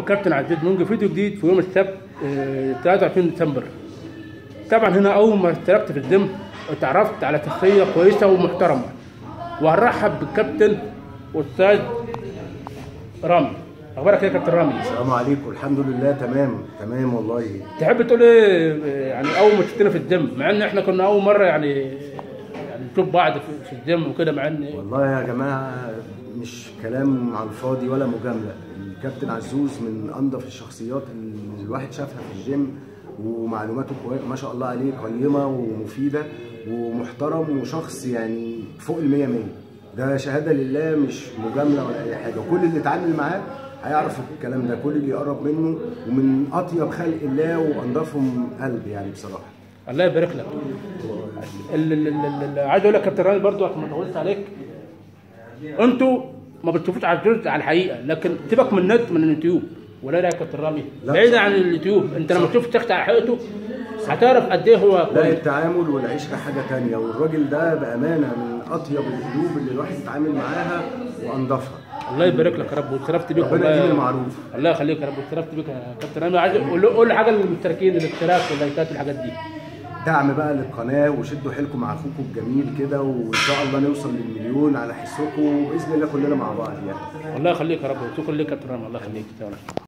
كابتن عزيز منجي، فيديو جديد في يوم السبت 23 ديسمبر. طبعا هنا اول ما اشتركت في الجيم اتعرفت على شخصية كويسة ومحترمه، وهنرحب بالكابتن استاذ رامي. اخبارك ايه يا كابتن رامي؟ السلام عليكم. الحمد لله، تمام تمام والله. تحب تقول ايه يعني اول ما شفتنا في الجيم، مع ان احنا كنا اول مرة يعني نشوف بعض في الجيم وكده، مع ان والله يا جماعة مش كلام على الفاضي ولا مجاملة، الكابتن عزوز من انظف الشخصيات اللي الواحد شافها في الجيم، ومعلوماته ما شاء الله عليه قيمة ومفيدة ومحترم وشخص يعني فوق المية مية. ده شهادة لله، مش مجاملة ولا اي حاجة. وكل اللي اتعامل معاه هيعرف الكلام ده، كل اللي يقرب منه، ومن اطيب خلق الله وانضفهم قلب يعني بصراحة. الله يبارك لك. عايز اقول لك كابتن رامي برضو عشان ما اطولش عليك، انتوا ما بتشوفوش عزوز على الحقيقة، لكن سيبك من النت من اليوتيوب ولا لا يا كابتن رامي؟ بعيد عن اليوتيوب، انت لما تشوف شخص على حقيقته هتعرف قد ايه هو كويس. لا، التعامل والعشرة حاجة ثانية، والراجل ده بامانه من اطيب القلوب اللي الواحد يتعامل معاها وانضفها. الله يبارك لك يا رب، واتشرفت بيك. ربنا يديم المعروف. الله يخليك يا رب، واتشرفت بيك يا كابتن رامي. عايز قول حاجة للمشتركين، الاشتراك واللايكات والحاجات دي. دعم بقى للقناة، وشدوا حيلكم مع اخوكم الجميل كده، وان شاء الله نوصل للمليون على حسكم باذن الله كلنا مع بعض يعني. الله يخليك يا رب، وشكرا لك يا كابتن رامي. الله يخليك.